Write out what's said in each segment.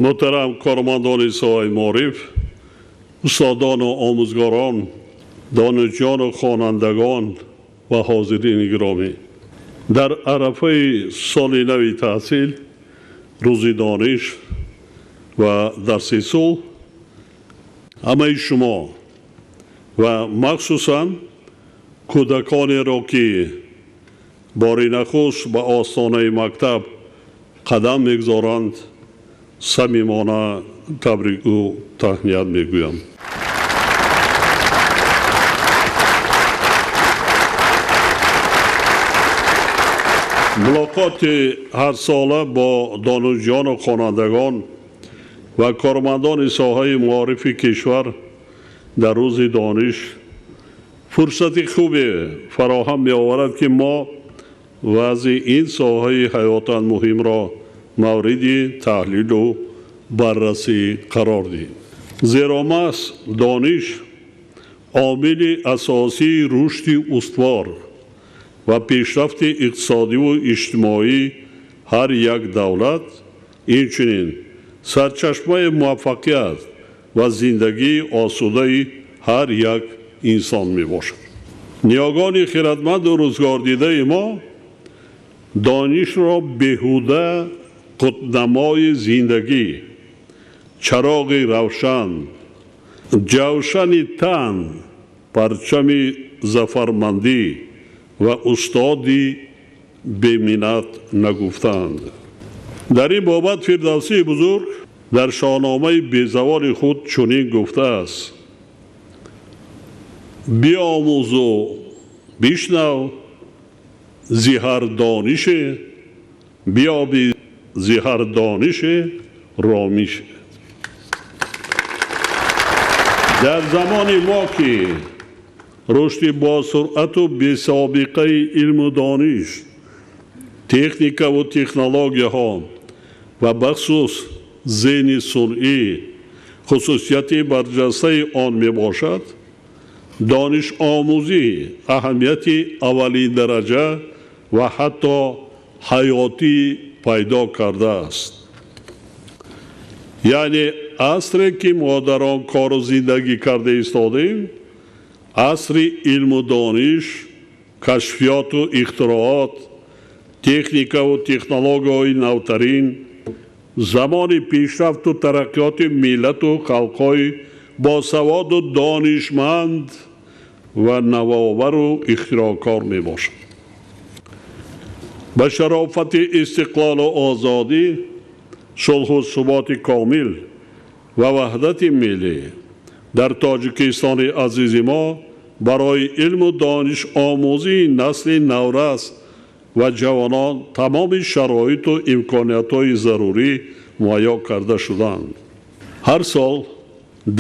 Муҳтарам кормандони соҳаи маориф, устодон ва омӯзгорон, донишҷӯён ва хонандагон ва ҳозирини гиромӣ, дар арафаи соли нави таҳсил, рӯзи дониш ва дарси сулҳ, ҳамаи шумо ва махсусан кӯдаконеро, ки бори нахуст ба остонаи мактаб қадам мегузоранд, самимона табрику таҳният мегӯям. Мулоқоти ҳарсола бо донишҷӯён ва хонандагон ва кормандони соҳаи маорифи кишвар дар рӯзи дониш фурсати хубе фароҳам меоварад, ки мо вазъи ин соҳаи ҳаётан муҳимро мавриди таҳлилу баррасӣ қарор диҳем. Зеро маҳз дониш омили асосии рушди устувор ва пешрафти иқтисодиву иҷтимоии ҳар як давлат, инчунин сарчашмаи муваффақият ва зиндагии осудаи ҳар як инсон мебошад. Ниёгони хирадманду рӯзгордидаи мо донишро беҳуда қутбнамои зиндагӣ, чароғи равшан, ҷавшани тан, парчами зафармандӣ ва устоди беминнат нагуфтанд. Дар ин бобат Фирдавсии бузург дар шоҳномаи безаволи худ чунин гуфтааст: биомӯзу бишнав зи ҳар донише, биёби зи ҳар донише ромише. Дар замони мо, ки рушди босуръату бесобиқаи илму дониш, техникаву технологияҳо ва бахусус зеҳни сунъӣ хусусияти барҷастаи он мебошад, донишомӯзӣ аҳамияти аввалиндараҷа ва ҳатто ҳаётӣ пайдо кардааст. Яъне асре, ки мо дар он кору зиндагӣ карда истодем, асри илму дониш, кашфиёту ихтироот, техникаву технологияҳои навтарин, замони пешрафту тараққиёти миллату халқҳои босаводу донишманд ва навовару ихтироъкор мебошад. Ба шарофати истиқлолу озодӣ, сулҳу суботи комил ва ваҳдати миллӣ дар Тоҷикистони азизи мо барои илму дониш омӯзии насли наврас ва ҷавонон тамоми шароиту имкониятҳои зарурӣ муҳайё карда шуданд. Ҳар сол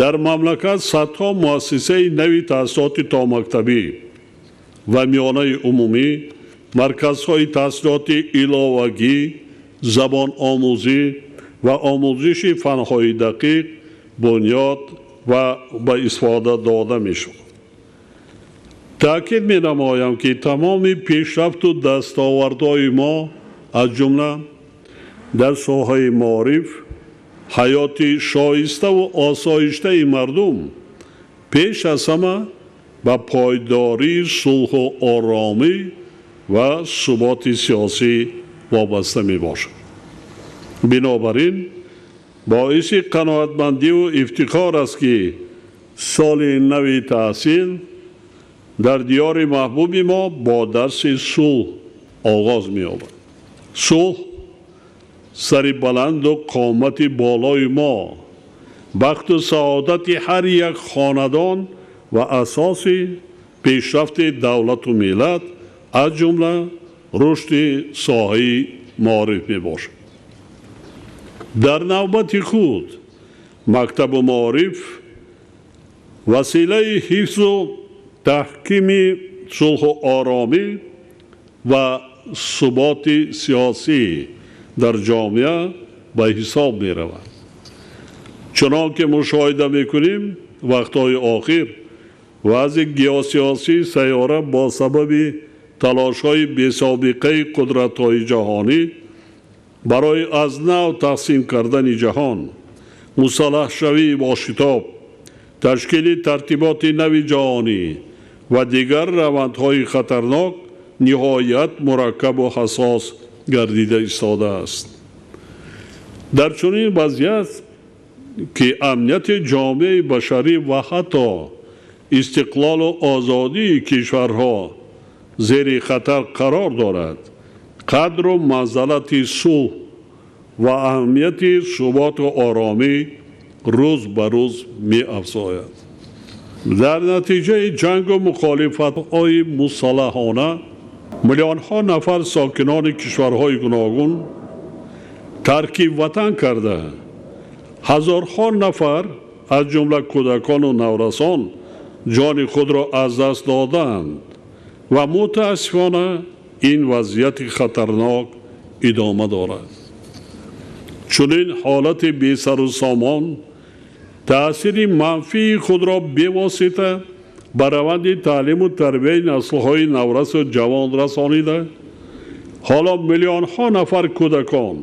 дар мамлакат садҳо муассисаи нави таҳсилоти томактабӣ ва миёнаи умумӣ, марказҳои таҳсилоти иловагӣ, забономӯзӣ ва омӯзиши фанҳои дақиқ бунёд ва ба истифода дода мешавад. Таъкид менамоям, ки тамоми пешрафту дастовардҳои мо, аз ҷумла дар соҳаи маориф, ҳаёти шоиставу осоиштаи мардум пеш аз ҳама ба пойдории сулҳу оромӣ ва суботи сиёсӣ вобаста мебошад. Бинобар ин боиси қаноатмандиву ифтихор аст, ки соли нави таҳсил дар диёри маҳбуби мо бо дарси сулҳ оғоз меёбад. Сулҳ сари баланду қомати болои мо, бахту саодати ҳар як хонадон ва асоси пешрафти давлату миллат, аз ҷумла рушди соҳаи маориф мебошад. Дар навбати худ мактабу маориф василаи ҳифзу таҳкими сулҳу оромӣ ва суботи сиёсӣ дар ҷомеа ба ҳисоб меравад. Чунон ки мушоҳида мекунем, вақтҳои охир вазъи геосиёсии сайёра бо сабаби талошҳои бесобиқаи қудратҳои ҷаҳонӣ Барои аз нав тақсим кардани ҷаҳон, мусаллаҳшавӣ бо шитоб, ташкили тартиботи нави ҷаҳонӣ ва дигар равандҳои хатарнок ниҳоят мураккабу ҳассос гардида истодааст. Дар чунин вазъият ки амнияти ҷомеаи башарӣ ва ҳатто истиқлолу озодии кишварҳо зери хатар қарор дорад, қадру манзалати сулҳ ва аҳамияти суботу оромӣ рӯз ба рӯз меафзояд. Дар натиҷаи ҷангу мухолифатҳои мусаллаҳона миллионҳо нафар сокинони кишварҳои гуногун тарки ватан карда, ҳазорҳо нафар аз ҷумла кӯдакону наврасон ҷони худро аз даст доданд ва мутаассифона ин вазъияти хатарнок идома дорад. Чунин ҳолати бесару сомон таъсири манфии худро бевосита ба раванди таълиму тарбияи наслҳои наврасу ҷавон расонида, ҳоло миллионҳо нафар кӯдакон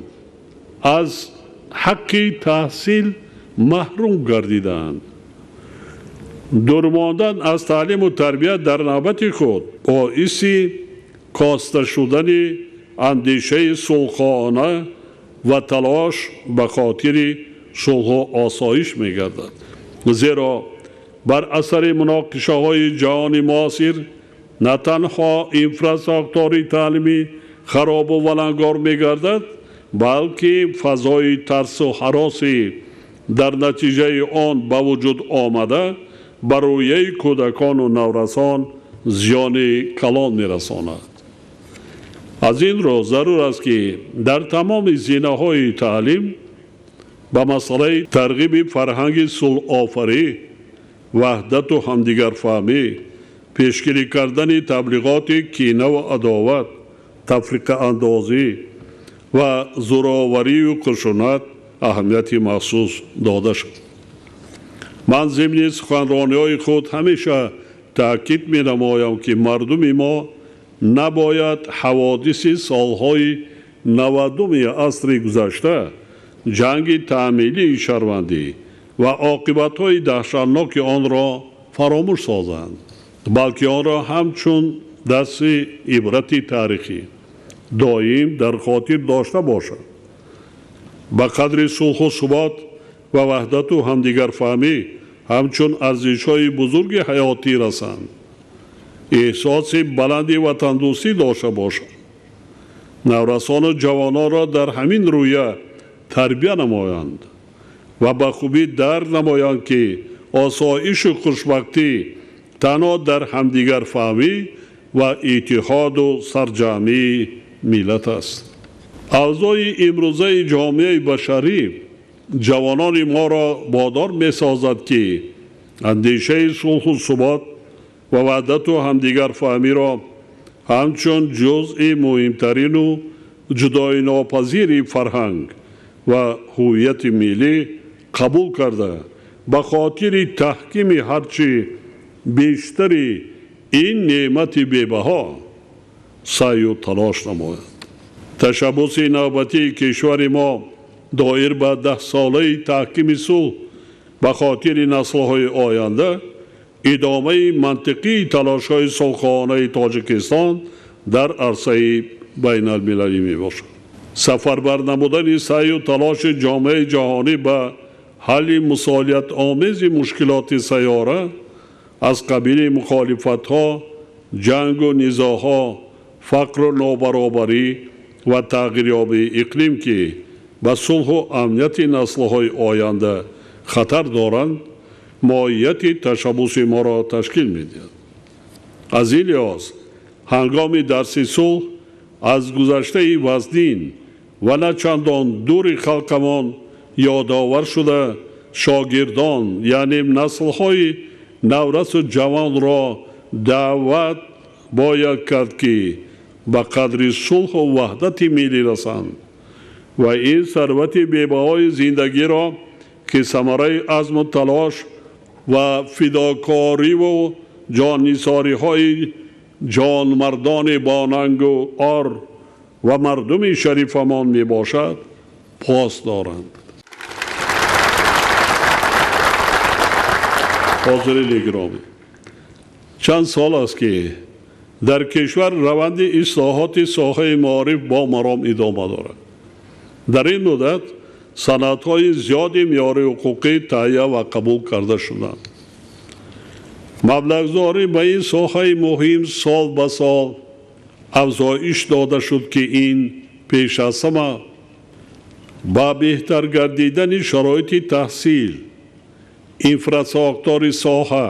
аз ҳаққи таҳсил маҳрум гардидаанд. Дур мондан аз таълиму тарбия дар навбати худ боиси коста шудани андешаи сулҳхоҳона ва талош ба хотири сулҳу осоиш мегардад. Зеро бар асари муноқишаҳои ҷаҳони муосир на танҳо инфрасохтори таълимӣ харобу валангор мегардад, балки фазои тарсу ҳароси дар натиҷаи он ба вуҷуд омада ба рӯяи кӯдакону наврасон зиёни калон мерасонад. Аз ин рӯ зарур аст, ки дар тамоми зинаҳои таълим ба масъалаи тарғиби фарҳанги сулҳофарӣ, ваҳдату ҳамдигарфаҳмӣ, пешгирӣ кардани таблиғоти кинаву адоват, тафриқаандозӣ ва зӯроварию хушунат аҳамияти махсус дода шуд. Ман зимни суханрониҳои худ ҳамеша таъкид менамоям, ки мардуми мо набояд ҳаводиси солҳои 90-уми асри гузашта, ҷанги таъмилии шаҳрвандӣ ва оқибатҳои даҳшатноки онро фаромӯш созанд, балки онро ҳамчун дарси ибрати таърихӣ доим дар хотир дошта бошад. Ба қадри сулҳу субот ва ваҳдату ҳамдигарфаҳмӣ ҳамчун арзишҳои бузурги ҳаётӣ расанд, эҳсоси баланди ватандӯстӣ дошта бошад, наврасону ҷавононро дар ҳамин рӯя тарбия намоянд ва ба хубӣ дарк намоянд, ки осоишу хушбахтӣ танҳо дар ҳамдигарфаҳмӣ ва иттиҳоду сарҷамъии миллат аст. Авзои имрӯзаи ҷомеаи башарӣ ҷавонони моро водор месозад, ки андешаи сулҳу субот ва ваҳдату ҳамдигарфаҳмиро ҳамчун ҷузъи муҳимтарину ҷудоинопазири фарҳанг ва ҳуввияти миллӣ қабул карда, ба хотири таҳкими ҳарчи бештари ин неъмати бебаҳо саъю талош намояд. Ташаббуси навбатии кишвари мо доир ба 10-солаи таҳкими сулҳ ба хотири наслҳои оянда идомаи мантиқии талошҳои сулҳхоҳонаи Тоҷикистон дар арсаи байналмилалӣ мебошад. Сафарбар намудани саъю талоши ҷомеаи ҷаҳонӣ ба ҳалли мусолиҳатомези мушкилоти сайёра аз қабили мухолифатҳо, ҷангу низоъҳо, фақру нобаробарӣ ва тағйирёбии иқлим, ки ба сулҳу амнияти наслҳои оянда хатар доранд, моҳияти ташаббуси моро ташкил медиҳад. Аз ин лиҳоз ҳангоми дарси сулҳ аз гузаштаи вазнин ва на чандон дури халқамон ёдовар шуда, шогирдон, яъне наслҳои наврасу ҷавонро даъват бояд кард, ки ба қадри сулҳу ваҳдати миллӣ расанд ва ин сарвати бебаҳои зиндагиро, ки самараи азму талош ва фидокориву ҷоннисориҳои ҷонмардони бонангу ор ва мардуми шарифамон мебошад, пос доранд. Ҳозирини гиромӣ, чанд сол аст, ки дар кишвар раванди ислоҳоти соҳаи маориф бо маром идома дорад. Дар ин муддат санадҳои зиёди меъёри ҳуқуқӣ таҳия ва қабул карда шуданд. Маблағгузорӣ ба ин соҳаи муҳим сол ба сол афзоиш дода шуд, ки ин пеш аз ҳама ба беҳтар гардидани шароити таҳсил, инфрасохтори соҳа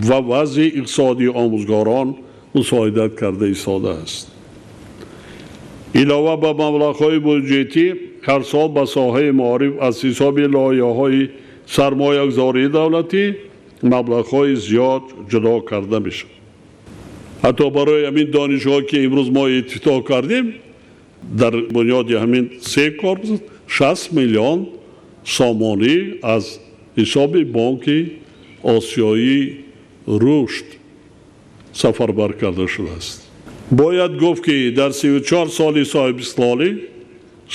ва вазъи иқтисодии омӯзгорон мусоидат карда истодааст. Илова ба маблағҳои буҷетӣ, ҳар сол ба соҳаи маориф аз ҳисоби лоиҳаҳои сармоягузории давлатӣ маблағҳои зиёд ҷудо карда мешавад. Ҳатто барои ҳамин донишгоҳ, ки имрӯз мо ифтитоҳ кардем, дар бунёди ҳамин се корпус 60 миллион сомонӣ аз ҳисоби Бонки Осиёии Рушд сафарбар карда шудааст. Бояд гуфт, ки дар 34 соли соҳибистиқлолӣ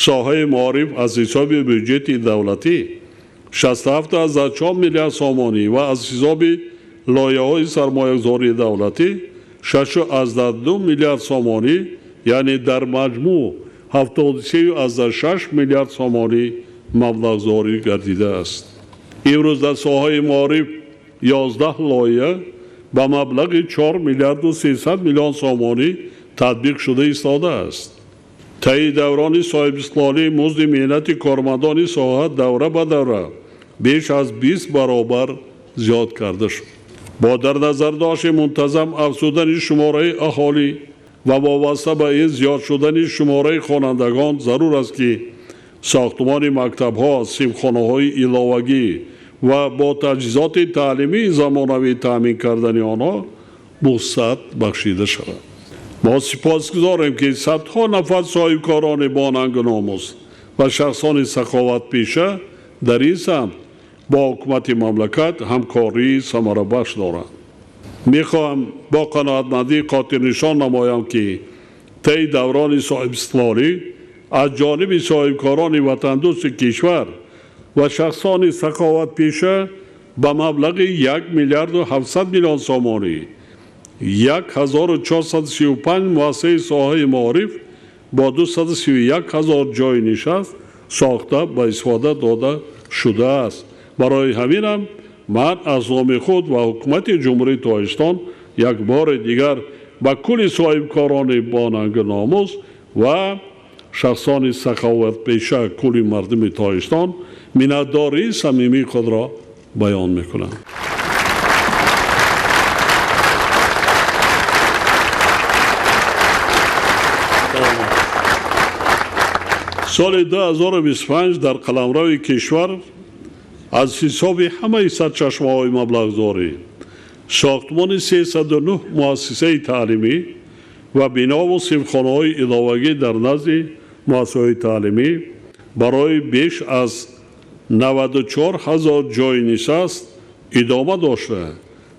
соҳаи маориф аз ҳисоби бюҷети давлатӣ 67,4 миллиард сомонӣ ва аз ҳисоби лоиҳаҳои сармоягузории давлатӣ 6,2 миллиард сомонӣ, яъне дар маҷмӯъ 73,6 миллиард сомонӣ маблағгузорӣ гардидааст. Имрӯз дар соҳаи маориф 11 лоиҳа ба маблағи 4 миллиарду 300 миллион сомонӣ татбиқ шуда истодааст. Таи даврони соҳибистиқлолӣ музди меҳнати кормандони соҳа давра ба давра беш аз 20 баробар зиёд карда шуд. Бо дар назардошти мунтазам афзудани шумораи аҳолӣ ва вобаста ба ин зиёд шудани шумораи хонандагон зарур аст, ки сохтмони мактабҳо, синфхонаҳои иловагӣ ва бо таҷҳизоти таълимии замонавӣ таъмин кардани онҳо вусъат бахшида шавад. Мо сипосгузорем, ки садҳо нафар соҳибкорони бо нангу номус ва шахсони саховатпеша дар ин самт бо ҳукумати мамлакат ҳамкории самарабахш доранд. Мехоҳам бо қаноатмандӣ хотирнишон намоям, ки таи даврони соҳибистиқлолӣ аз ҷониби соҳибкорони ватандӯсти кишвар ва шахсони саховатпеша ба маблағи 1 миллиарду 700 миллион сомонӣ 1435 муассисаи соҳаи маориф бо 231 ҳазор ҷойи нишаст сохта ба истифода дода шудааст. Барои ҳаминам ман аз номи худ ва ҳукумати Ҷумҳурии Тоҷикистон як бори дигар ба кулли соҳибкорони бо нангу номус ва шахсони саховатпеша кулли мардуми Тоҷикистон миннатдории самимии худро баён мекунам. Соли 2025 дар қаламрави кишвар аз ҳисоби ҳамаи сарчашмаҳои маблағгузорӣ сохтмони 309 муассисаи таълимӣ ва бинову синфхонаҳои иловагӣ дар назди муассисаҳои таълимӣ барои беш аз 94 ҳазор ҷойи нишаст идома дошта,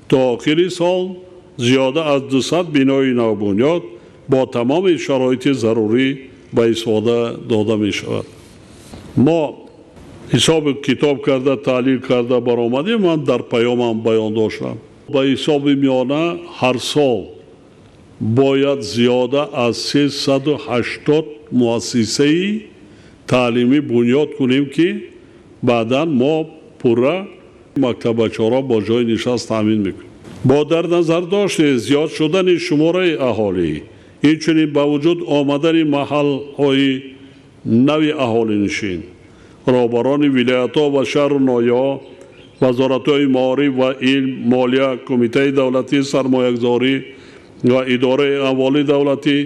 то охири сол зиёда аз 200 бинои навбунёд бо тамоми шароити зарурӣ ба истифода дода мешавад. Мо ҳисоби китоб карда, таҳлил карда баромадем, ман дар паёмам баён доштам. Ба ҳисоби миёна ҳар сол бояд зиёда аз 380 муассисаи таълимӣ бунёд кунем, ки баъдан мо пурра мактабачаҳоро бо ҷойи нишаст таъмин мекунем. Бо дар назардошти зиёд шудани шумораи аҳолӣ, инчунин ба вуҷуд омадани маҳалҳои нави аҳолинишин, роҳбарони вилоятҳо ва шаҳру ноҳияҳо, вазоратҳои маориф ва илм, молия, Кумитаи давлатии сармоягузорӣ ва идораи амволи давлатӣ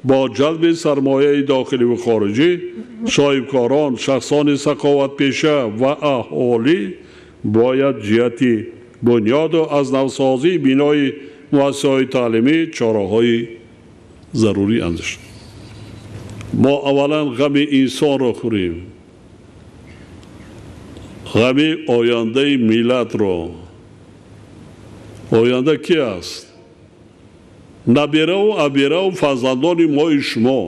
бо ҷалби сармояи дохилӣ ва хориҷӣ, соҳибкорон, шахсони саховатпеша ва аҳолӣ бояд ҷиҳати бунёду аз навсозии бинои муассисаҳои таълимӣ чораҳои зарурӣ андешанд. Мо аввалан ғами инсонро хӯрем, ғами ояндаи миллатро. Оянда ки аст? Набераву абераву фарзандони мои шумо.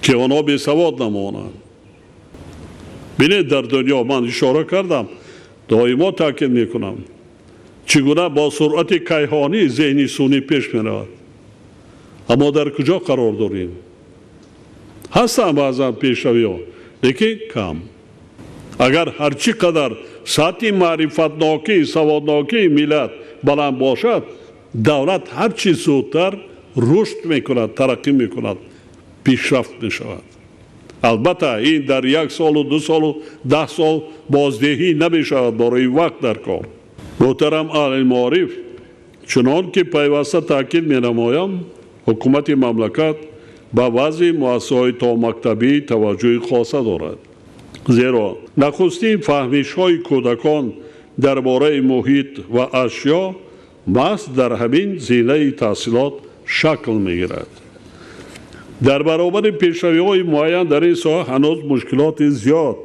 Ки онҳо бесавод намонанд. Бинед, дар дунё ман ишора кардам, доимо таъкид мекунам, чӣ гуна бо суръати кайҳонӣ зеҳни сунъӣ пеш меравад. Аммо дар куҷо қарор дорем? Ҳастанд баъзан пешравиҳо, лекин кам. Агар ҳар чӣ қадар сатҳи маърифатнокӣ, саводнокии миллат баланд бошад, давлат ҳар чӣ зудтар рушд мекунад, тараққӣ мекунад, пешрафт мешавад. Албатта ин дар як солу 2 солу 10 сол боздиҳӣ намешавад, барои вақт дар кор. Муҳтарам аҳли маориф, чунон ки пайваста таъкид менамоям, ҳукумати мамлакат ба вазъи муассисаҳои томактабӣ таваҷҷӯҳи хоса дорад. Зеро нахустин фаҳмишҳои кӯдакон дар бораи муҳит ва ашё маҳз дар ҳамин зинаи таҳсилот шакл мегирад. Дар баробари пешравиҳои муайян дар ин соҳа ҳанӯз мушкилоти зиёд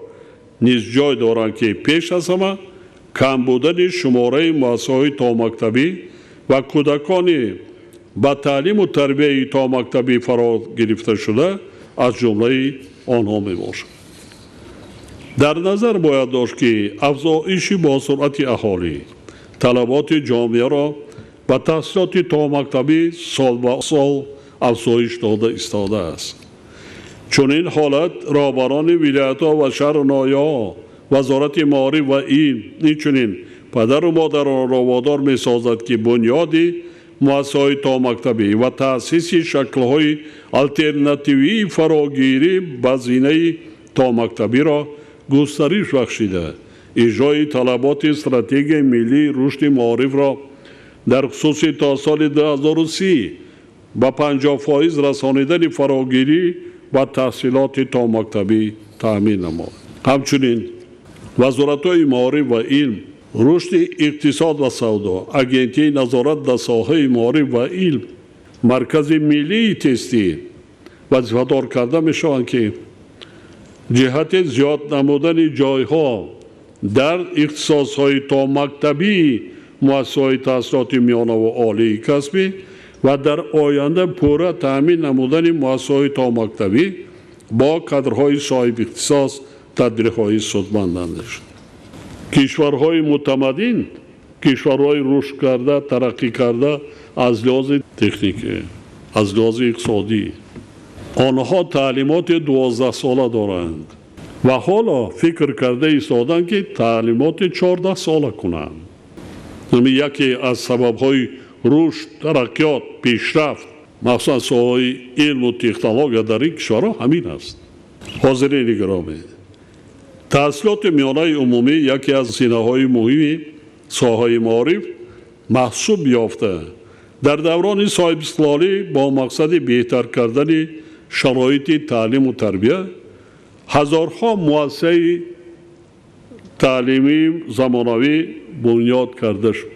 низ ҷой доранд, ки пеш аз ҳама кам будани шумораи муассисаҳои томактабӣ ва кӯдакони ба таълиму тарбияи томактабӣ фаро гирифта шуда аз ҷумлаи онҳо мебошад. Дар назар бояд дошт, ки афзоиши босуръати аҳолӣ талаботи ҷомеаро ба таҳсилоти томактабӣ сол ба сол афзоиш дода истодааст. Чунин ҳолат роҳбарони вилоятҳо ва шаҳру ноҳияҳо, вазорати маориф ва илм, инчунин падару модаронро водор месозад, ки бунёди муассисаҳои томактабӣ ва таъсиси шаклҳои алтернативии фарогирӣ ба зинаи томактабиро густариш бахшида, иҷрои талаботи стратегияи миллии рушди маорифро дар хусуси то соли 2030 ба 50% расонидани фарогирӣ ба таҳсилоти томактабӣ таъмин намояд. Ҳамчунин вазоратҳои маориф ва илм, рушди иқтисод ва савдо, агентии назорат дар соҳаи маориф ва илм, маркази миллии тестӣ вазифадор карда мешаванд, ки ҷиҳати зиёд намудани ҷойҳо дар ихтисосҳои томактабии муассисаҳои таҳсилоти миёна ва олии касбӣ ва дар оянда пурра таъмин намудани муассисаҳои томактабӣ бо кадрҳои соҳибихтисос тадбирҳои судманд андешанд. Кишварҳои мутамаддин, кишварҳои рушд карда, тараққӣ карда аз лиҳози техникӣ, аз лиҳози иқтисодӣ, онҳо таълимоти 12сола доранд ва ҳоло фикр карда истоданд, ки таълимоти 14сола кунанд. Яке аз сабабҳои рушд, тараққиёт, пешрафт, махсусан соҳаи илму технология дар ин кишварҳо ҳамин аст. Ҳозирини гиромӣ, таҳсилоти миёнаи умумӣ яке аз зинаҳои муҳими соҳаи маориф маҳсуб ёфта, дар даврони соҳибистиқлолӣ бо мақсади беҳтар кардани шароити таълиму тарбия ҳазорҳо муассисаи таълимии замонавӣ бунёд карда шуд.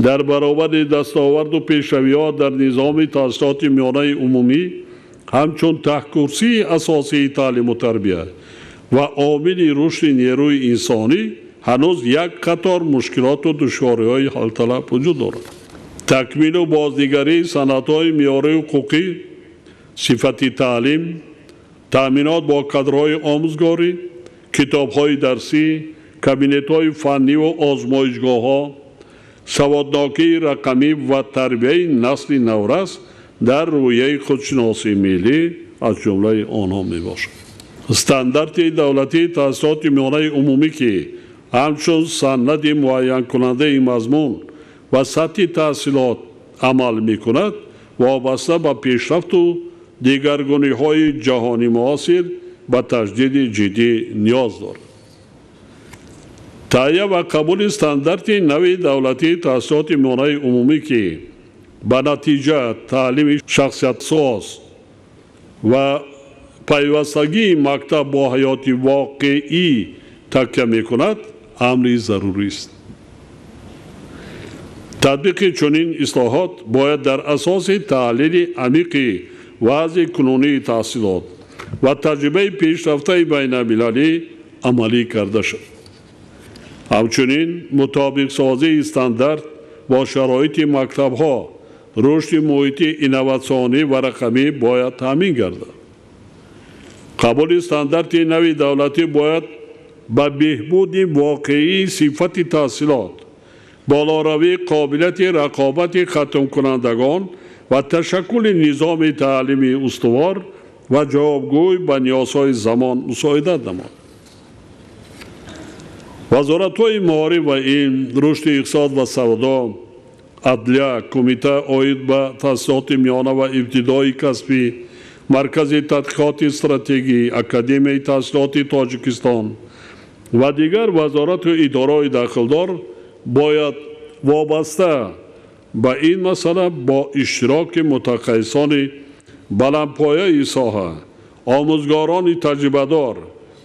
Дар баробари дастоварду пешравиҳо дар низоми таҳсилоти миёнаи умумӣ ҳамчун таҳкурсии асосии таълиму тарбия ва омили рушди нерӯи инсонӣ ҳанӯз як қатор мушкилоту душвориҳои ҳалталаб вуҷуд дорад. Такмилу боздигарии санадҳои меъёрии ҳуқуқӣ, сифати таълим, таъминот бо кадрҳои омӯзгорӣ, китобҳои дарсӣ, кабинетҳои фанниву озмоишгоҳҳо, саводнокии рақамӣ ва тарбияи насли наврас дар рӯяи худшиносии миллӣ аз ҷумлаи онҳо мебошад. Стандарти давлатии таҳсилоти миёнаи умумӣ, ки ҳамчун санади муайянкунандаи мазмун ва сатҳи таҳсилот амал мекунад, вобаста ба пешрафту дигаргуниҳои ҷаҳони муосир ба таҷдиди ҷиддӣ ниёз дорад. Таҳия ва қабули стандарти нави давлатии таҳсилоти миёнаи умумӣ, ки ба натиҷа таълими шахсиятсоз ва пайвастагии мактаб бо ҳаёти воқеӣ такя мекунад, амри зарурист. Татбиқи чунин ислоҳот бояд дар асоси таҳлили амиқи вазъи кунунии таҳсилот ва таҷрибаи пешрафтаи байналмилалӣ амалӣ карда шавад. Ҳамчунин мутобиқсозии стандарт бо шароити мактабҳо, рушди муҳити инноватсионӣ ва рақамӣ бояд таъмин гардад. Қабули стандарти нави давлатӣ бояд ба беҳбуди воқеии сифати таҳсилот, болоравии қобилияти рақобати хатмкунандагон ва ташаккули низоми таълимии устувор ва ҷавобгӯй ба ниёзҳои замон мусоидат намояд. Вазоратҳои маориф ва илм, рушди иқтисод ва савдо, адлия, кумита оид ба таҳсилоти миёна ва ибтидоии касбӣ, Маркази тадқиқоти стратегӣ, Академияи таҳсилоти Тоҷикистон ва дигар вазорату идораҳои дахлдор бояд вобаста ба ин масъала бо иштироки мутахассисони баландпояи соҳа, омӯзгорони таҷрибадор,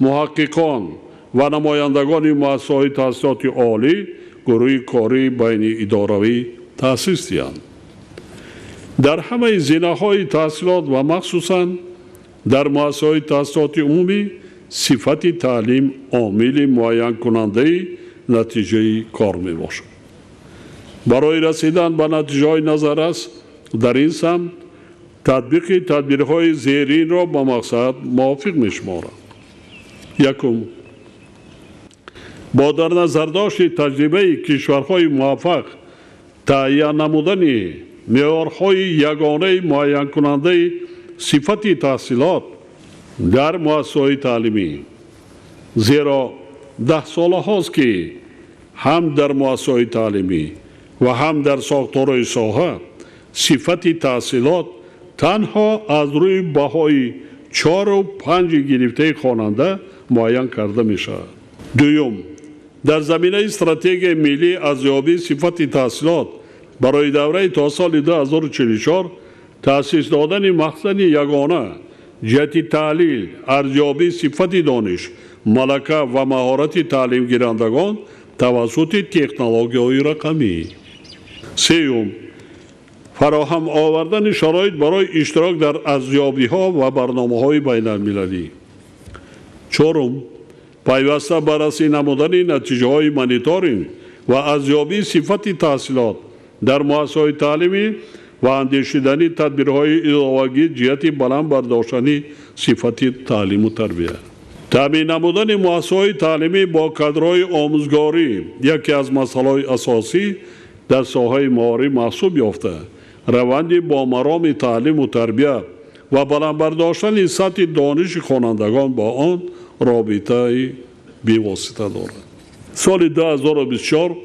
муҳаққиқон ва намояндагони муассисаҳои таҳсилоти олӣ гурӯҳи кории байниидоравӣ таъсис диҳанд. Дар ҳамаи зинаҳои таҳсилот ва махсусан дар муассисаҳои таҳсилоти умумӣ сифати таълим омили муайянкунандаи натиҷаи кор мебошад. Барои расидан ба натиҷаҳои назаррас дар ин самт татбиқи тадбирҳои зеринро ба мақсад мувофиқ мешуморад. Якум, бо дар назардошти таҷрибаи кишварҳои муваффақ таҳия намудани меъёрҳои ягонаи муайянкунандаи сифати таҳсилот дар муассисаҳои таълимӣ, зеро даҳсолаҳост ки ҳам дар муассисаҳои таълимӣ ва ҳам дар сохторҳои соҳа сифати таҳсилот танҳо аз рӯи баҳои 4 ва 5 гирифтаи хонанда муайян карда мешавад. Дуюм, дар заминаи стратегияи миллии арзёбии сифати таҳсилот барои давраи то соли 2044 таъсис додани махзани ягона ҷиҳати таҳлил, арзёбии сифати дониш, малака ва маҳорати таълимгирандагон тавассути технологияҳои рақамӣ. Сеюм, фароҳам овардани шароит барои иштирок дар арзёбиҳо ва барномаҳои байналмилалӣ. Чорум, пайваста баррасӣ намудани натиҷаҳои мониторинг ва арзёбии сифати таҳсилот дар муассисаҳои таълимӣ ва андешидани тадбирҳои иловагӣ ҷиҳати баланд бардоштани сифати таълиму тарбия. Таъмин намудани муассисаҳои таълимӣ бо кадрҳои омӯзгорӣ яке аз масъалаҳои асосӣ дар соҳаи маориф маҳсуб ёфта, раванди бо мароми таълиму тарбия ва баланд бардоштани сатҳи дониши хонандагон бо он робитаи бевосита дорад. Соли 2024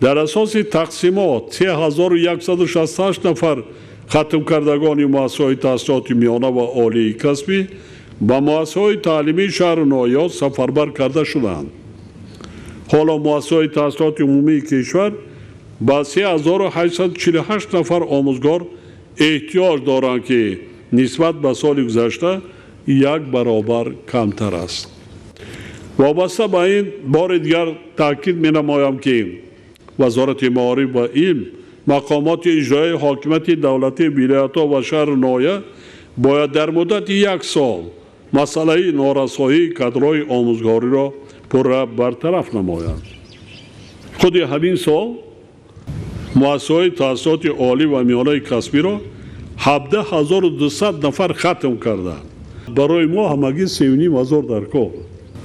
дар асоси тақсимот 3168 нафар хатмкардагони муассисаҳои таҳсилоти миёна ва олии касбӣ ба муассисаҳои таълимии шаҳру ноҳияҳо сафарбар карда шуданд. Ҳоло муассисаҳои таҳсилоти умумии кишвар ба 3848 нафар омӯзгор эҳтиёҷ доранд, ки нисбат ба соли гузашта як баробар камтар аст. Вобаста ба ин бори дигар таъкид менамоям, ки Вазорати маориф ва илм, мақомоти иҷроияи ҳокимияти давлатии вилоятҳо ва шаҳру ноҳия бояд дар муддати як сол масъалаи норасоии кадрҳои омӯзгориро пурра бартараф намоянд. Худи ҳамин сол муассисаҳои таҳсилоти олӣ ва миёнаи касбиро 17 200 нафар хатм карданд. Барои мо ҳамагӣ 3 500 дар кор,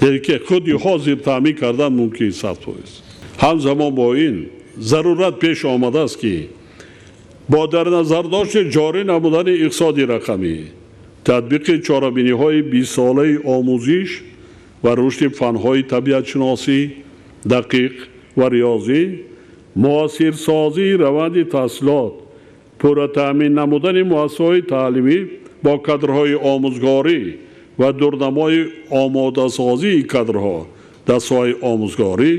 яъне ки худи ҳозир таъмин кардан мумкин 100%. Ҳамзамон бо ин зарурат пеш омадааст, ки бо дар назардошти ҷорӣ намудани иқтисоди рақамӣ, татбиқи чорабиниҳои бистсолаи омӯзиш ва рушди фанҳои табиатшиносӣ, дақиқ ва риёзӣ, муассирсозии раванди таҳсилот, пурра таъмин намудани муассисаҳои таълимӣ бо кадрҳои омӯзгорӣ ва дурнамои омодасозии кадрҳо дар соҳаи омӯзгорӣ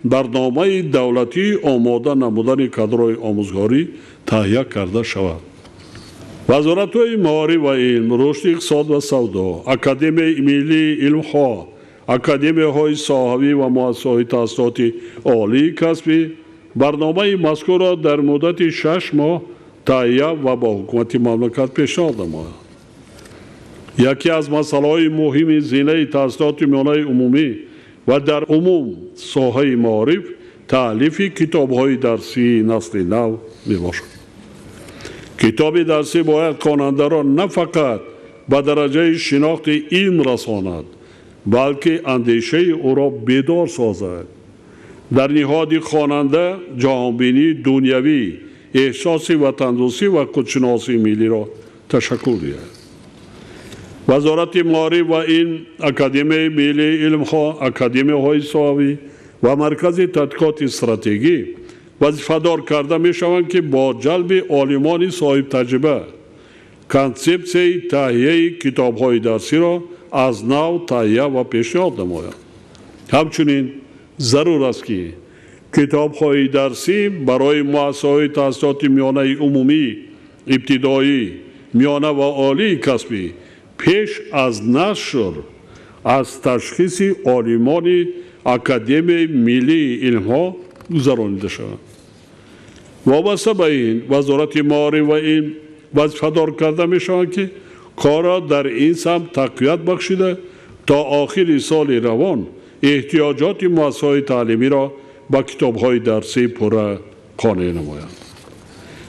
барномаи давлатии омода намудани кадрҳои омӯзгорӣ таҳия карда шавад. Вазоратҳои маориф ва илм, рушди иқтисод ва савдо, Академияи миллии илмҳо, академияҳои соҳавӣ ва муассисаҳои таҳсилоти олии касбӣ барномаи мазкурро дар муддати 6 моҳ таҳия ва ба ҳукумати мамлакат пешниҳод намояд. Яке аз масъалаҳои муҳими зинаи таҳсилоти миёнаи умумӣ ва дар умум соҳаи маориф таълифи китобҳои дарсии насли нав мебошад. Китоби дарсӣ бояд хонандаро на фақат ба дараҷаи шинохти илм расонад, балки андешаи ӯро бедор созад. Дар ниҳоди хонанда ҷаҳонбинии дунявӣ, эҳсоси ватандӯстӣ ва худшиносии миллиро ташаккул диҳад. Вазорати маориф ва илм, Академияи миллии илмҳо, академияҳои соҳавӣ ва Маркази тадқиқоти стратегӣ вазифадор карда мешаванд, ки бо ҷалби олимони соҳибтаҷриба консепсияи таҳияи китобҳои дарсиро аз нав таҳия ва пешниҳод намоянд. Ҳамчунин зарур аст, ки китобҳои дарсӣ барои муассисаҳои таҳсилоти миёнаи умумӣ, ибтидоӣ, миёна ва олии касбӣ пеш аз нашр аз ташхиси олимони Академияи миллии илмҳо гузаронида шаванд. Вобаста ба ин, Вазорати маориф ва илм вазифадор карда мешаванд, ки корро дар ин самт тақвият бахшида то охири соли равон эҳтиёҷоти муассисаҳои таълимиро ба китобҳои дарсӣ пурра қонеъ намоянд.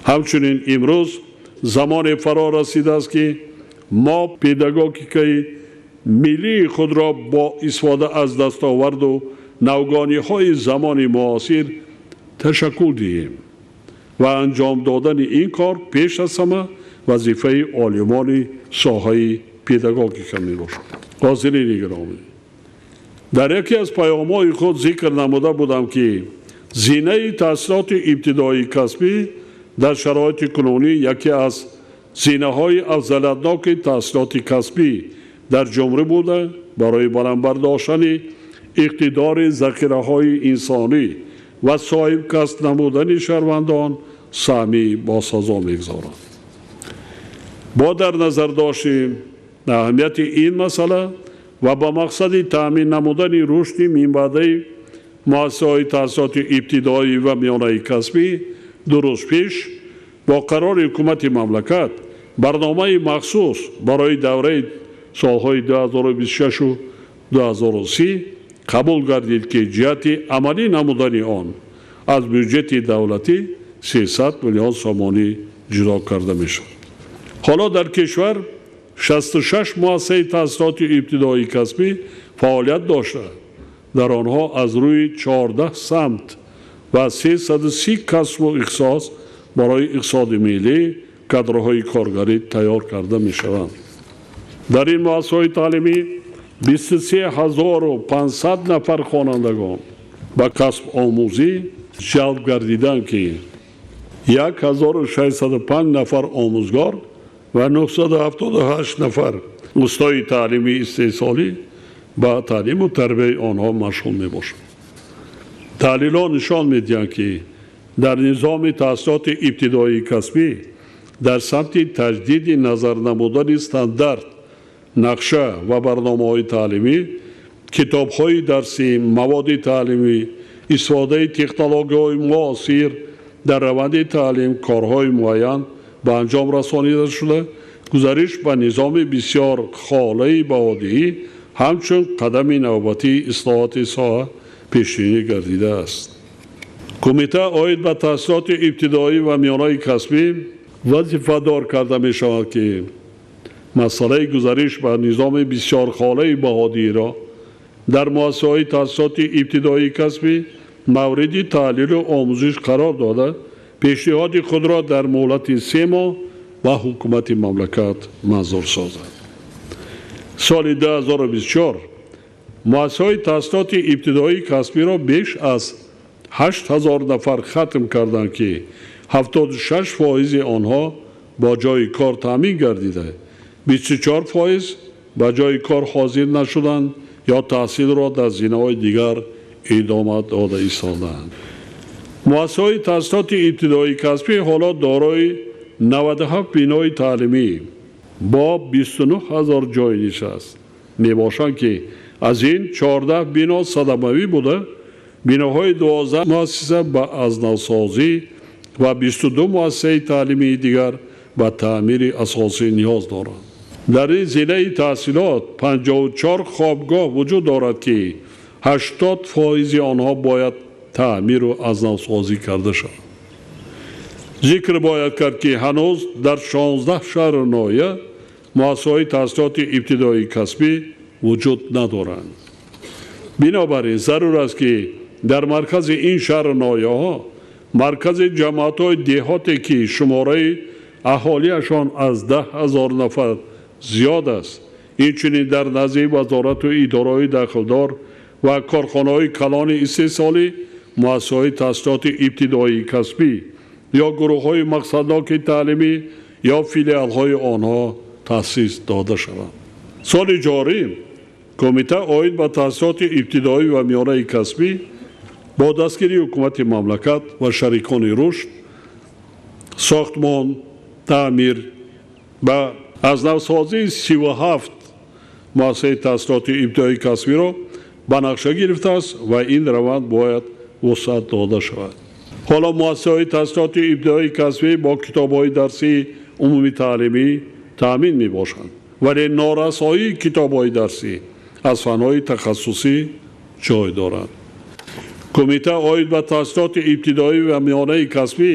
Ҳамчунин имрӯз замоне фаро расидааст, ки мо педагогикаи миллии худро бо истифода аз дастоварду навгониҳои замони муосир ташаккул диҳем ва анҷом додани ин кор пеш аз ҳама вазифаи олимони соҳаи педагогика мебошад. Ҳозирини гиромӣ, дар яке аз паёмҳои худ зикр намуда будам, ки зинаи таҳсилоти ибтидоии касбӣ дар шароити кунунӣ яке аз зинаҳои афзалиятноки таҳсилоти касбӣ дар ҷумҳурӣ буда, барои баланд бардоштани иқтидори захираҳои инсонӣ ва соҳибкасб намудани шаҳрвандон саҳми босазо мегузорад. Бо дар назар дошти аҳамияти ин масъала ва ба мақсади таъмин намудани рушди минбаъдаи муассисаҳои таҳсилоти ибтидоӣ ва миёнаи касбӣ, 2 рӯз пеш бо қарори ҳукумати мамлакат барномаи махсус барои давраи солҳои 2026 2030 қабул гардид, ки ҷиҳати амалӣ намудани он аз бюҷети давлатӣ 300 миллион сомонӣ ҷудо карда мешавад. Ҳоло дар кишвар 66 муассисаи таҳсилоти ибтидоии касбӣ фаъолият дошта, дар онҳо аз рӯи 14 самт ва 330 касбу ихтисос барои иқтисоди миллӣ кадрҳои коргарӣ тайёр карда мешаванд. Дар ин муассисаҳои таълимӣ 23500 нафар хонандагон ба касб омӯзӣ ҷалб гардиданд, ки 1605 нафар омӯзгор ва 978 нафар устои таълимии истеҳсолӣ ба таълиму тарбияи онҳо машғул мебошанд. Таҳлилҳо нишон медиҳанд, ки дар низоми таҳсилоти ибтидоии касбӣ дар самти таҷдиди назар намудани стандарт, нақша ва барномаҳои таълимӣ, китобҳои дарсӣ, маводи таълимӣ, истифодаи технологияҳои муосир дар раванди таълим корҳои муайян ба анҷом расонида шуда, гузариш ба низоми бисёр холаи баҳодиҳӣ ҳамчун қадами навбатии ислоҳоти соҳа пешбинӣ гардидааст. Кумита оид ба таҳсилоти ибтидоӣ ва миёнаи касбӣ вазифадор карда мешавад, ки масъалаи гузариш ба низоми бисёрхолаи баҳодиҳиро дар муассисаҳои таҳсилоти ибтидоии касбӣ мавриди таҳлилу омӯзиш қарор дода, пешниҳоди худро дар муҳлати 3 моҳ ба ҳукумати мамлакат манзур созад. Соли 2024 муассисаҳои таҳсилоти ибтидоии касбиро беш аз 8000 нафар хатм карданд, ки 76% онҳо бо ҷойи кор таъмин гардида, 24% ба ҷойи кор ҳозир нашуданд ё таҳсилро дар зинаҳои дигар идома дода истодаанд. Муассисаҳои таҳсилоти ибтидоии касбӣ ҳоло дорои 97 бинои таълимӣ бо 29000 ҷойи нишаст мебошанд, ки аз ин 14 бино садамавӣ буда, биноҳои 12 муассиса ба азнавсозӣ ва 22 муассисаи таълимии дигар ба таъмири асосӣ ниёз доранд. Дар ин зинаи таҳсилот 54 хобгоҳ вуҷуд дорад, ки 80% онҳо бояд таъмиру азнавсозӣ карда шаванд. Зикр бояд кард, ки ҳанӯз дар 16 шаҳру ноҳия муассисаҳои таҳсилоти ибтидоии касбӣ вуҷуд надоранд. Бинобар ин зарур аст, ки дар маркази ин шаҳру ноҳияҳо маркази ҷамоатҳои деҳоте, ки шумораи аҳолиашон аз 10 000 нафар зиёд аст, инчунин дар назди вазорату идораҳои дахлдор ва корхонаҳои калони истеҳсолӣ муассисаҳои таҳсилоти ибтидоии касбӣ ё гурӯҳҳои мақсадноки таълимӣ ё филиалҳои онҳо таъсис дода шаванд. Соли ҷорӣ Кумита оид ба таҳсилоти ибтидоӣ ва миёнаи касбӣ бо дастгирии ҳукумати мамлакат ва шарикони рушд сохтмон, таъмир ба аз навсозии 37 муассисаи таҳсилоти ибтидоии касбиро ба нақша гирифтааст ва ин раванд бояд вусъат дода шавад. Ҳоло муассисаҳои таҳсилоти ибтидоии касбӣ бо китобҳои дарсии умумитаълимӣ таъмин мебошанд, вале норасоии китобҳои дарсӣ аз фанҳои тахассусӣ ҷой дорад. Кумита оид ба таҳсилоти ибтидоӣ ва миёнаи касбӣ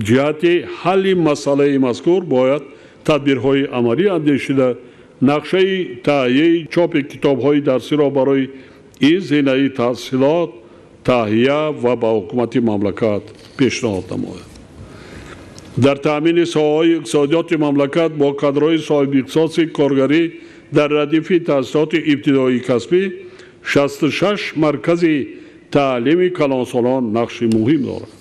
ҷиҳати ҳалли масъалаи мазкур бояд тадбирҳои амалӣ андешида, нақшаи таҳияи чопи китобҳои дарсиро барои ин зинаи таҳсилот таҳия ва ба ҳукумати мамлакат пешниҳод намояд. Дар таъмини соҳаҳои иқтисодиёти мамлакат бо кадрҳои соҳибихтисоси коргарӣ дар радифи таҳсилоти ибтидоии касбӣ 66 маркази таълими калонсолон нақши муҳим дорад.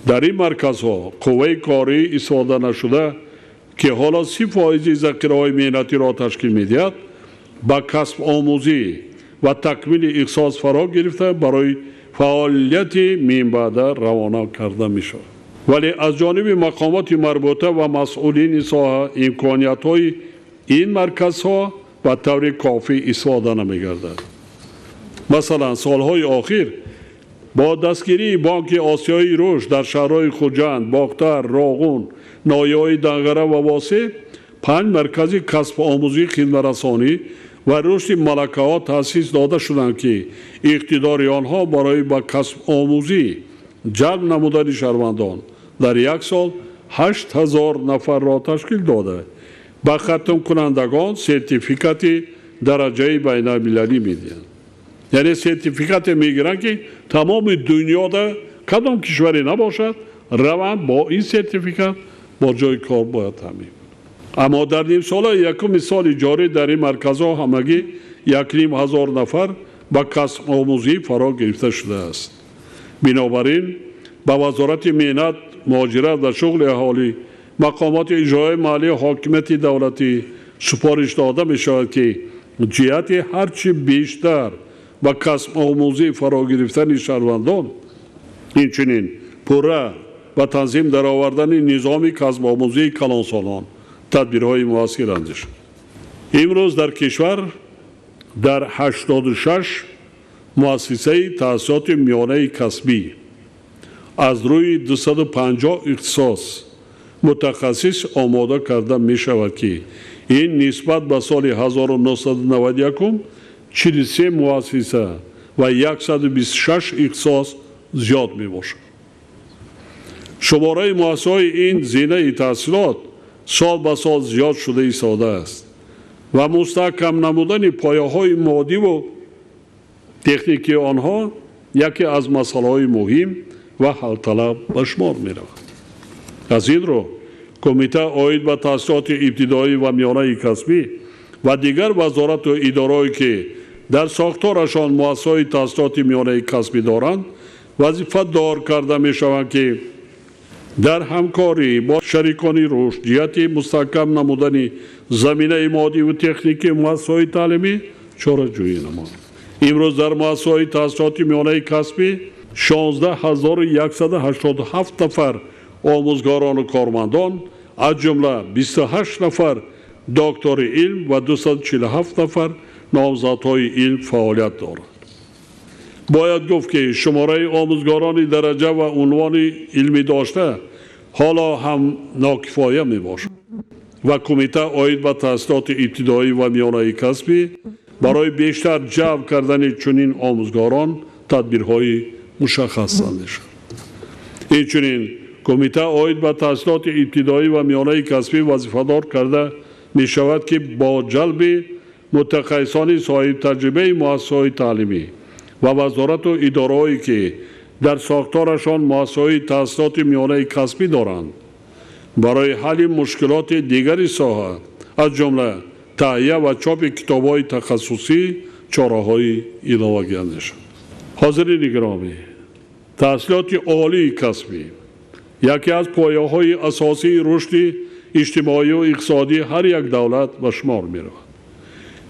Дар ин марказҳо қувваи корӣ истифода нашуда, ки ҳоло 30% захираҳои меҳнатиро ташкил медиҳад, ба касбомӯзӣ ва такмили ихтисос фаро гирифта, барои фаъолияти минбаъда равона карда мешавад. Вале аз ҷониби мақомоти марбута ва масъулини соҳа имкониятҳои ин марказҳо ба таври кофӣ истифода намегардад. Масалан, солҳои охир бо дастгирии Бонки Осиёии рушд дар шаҳрҳои Хуҷанд, Бохтар, Роғун, ноҳияҳои Данғара ва Восеъ 5 маркази касбомӯзии хидматрасонӣ ва рушди малакаҳо таъсис дода шуданд, ки иқтидори онҳо барои ба касбомӯзӣ ҷалб намудани шаҳрвандон дар як сол 8000 нафарро ташкил дода, ба хатмкунандагон сертификати дараҷаи байналмилалӣ медиҳанд. Яъне сертификате мегиранд, ки тамоми дунёда кадом кишваре набошад, раванд, бо ин сертификат бо ҷои кор бояд таъмин. Аммо дар нимсолаи якуми соли ҷорӣ дар ин марказҳо ҳамагӣ 1500 нафар ба касбомӯзӣ фаро гирифта шудааст. Бинобар ин ба Вазорати меҳнат, муҳоҷират ва шуғли аҳолӣ, мақомоти иҷроияи маҳаллии ҳокимияти давлатӣ супориш дода мешавад, ки ҷиҳати ҳарчи бештар ба касбомӯзӣ фаро гирифтани шаҳрвандон, инчунин пурра ба танзим даровардани низоми касбомӯзии калонсолон тадбирҳои муассир андешанд. Имрӯз дар кишвар дар 86 муассисаи таҳсилоти миёнаи касбӣ аз рӯи 250 ихтисос мутахассис омода карда мешавад, ки ин нисбат ба соли 1991 43 муассиса ва 126 ихтисос зиёд мебошад. Шумораи муассисаҳои ин зинаи таҳсилот сол ба сол зиёд шуда истодааст ва мустаҳкам намудани пояҳои моддиву техникии онҳо яке аз масъалаҳои муҳим ва ҳалталаб ба шумор меравад. Аз ин рӯ Кумита оид ба таҳсилоти ибтидоӣ ва миёнаи касбӣ ва дигар вазорату идораҳое, ки дар сохторашон муассисаҳои таҳсилоти миёнаи касбӣ доранд, вазифадор карда мешаванд, ки дар ҳамкорӣ бо шарикони рушд ҷиҳати мустаҳкам намудани заминаи моддиву техникии муассисаҳои таълимӣ чораҷӯӣ намоянд. Имрӯз дар муассисаҳои таҳсилоти миёнаи касбӣ 16187 нафар омӯзгорону кормандон, аз ҷумла 28 нафар доктори илм ва 247 нафар номзадҳои илм фаъолият доранд. Бояд гуфт, ки шумораи омӯзгорони дараҷа ва унвони илмӣ дошта ҳоло ҳам нокифоя мебошад ва Кумита оид ба таҳсилоти ибтидоӣ ва миёнаи касбӣ барои бештар ҷалб кардани чунин омӯзгорон тадбирҳои мушаххас андешад. Инчунин Кумита оид ба таҳсилоти ибтидоӣ ва миёнаи касбӣ вазифадор карда мешавад ки бо ҷалби мутахассисони соҳибтаҷрибаи муассисаҳои таълимӣ ва вазорату идораҳое ки дар сохторашон муассисаҳои таҳсилоти миёнаи касбӣ доранд, барои ҳалли мушкилоти дигари соҳа, аз ҷумла таҳия ва чопи китобҳои тахассусӣ чораҳои иловагӣ андешанд. Ҳозирини гиромӣ, таҳсилоти олии касбӣ яке аз пояҳои асосии рушди иҷтимоию иқтисодии ҳар як давлат ба шумор меравад.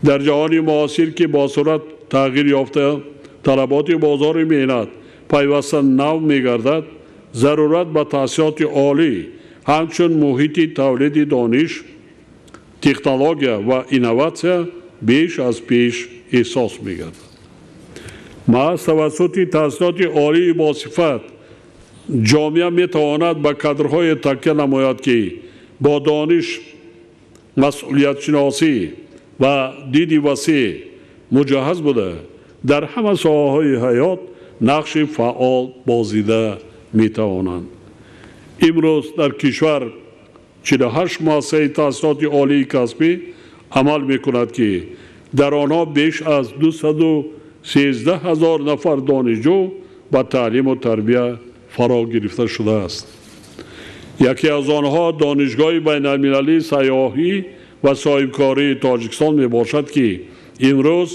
Дар ҷаҳони муосир, ки бо суръат тағйир ёфта талаботи бозори меҳнат пайваста нав мегардад, зарурат ба таҳсилоти олӣ ҳамчун муҳити тавлиди дониш, технология ва инноватсия беш аз пеш эҳсос мегардад. Маҳз тавассути таҳсилоти олии босифат ҷомеа метавонад ба кадрҳое такя намояд, ки бо дониш, масъулиятшиносӣ ва диди васеъ муҷаҳҳаз буда, дар ҳама соҳаҳои ҳаёт нақши фаъол бозида метавонанд. Имрӯз дар кишвар 48 муассисаи таҳсилоти олии касбӣ амал мекунад, ки дар онҳо беш аз 213 ҳазор нафар донишҷӯ ба таълиму тарбия фаро гирифта шудааст. Яке аз онҳо Донишгоҳи байналмилалии сайёҳӣ ва соҳибкории Тоҷикистон мебошад, ки имрӯз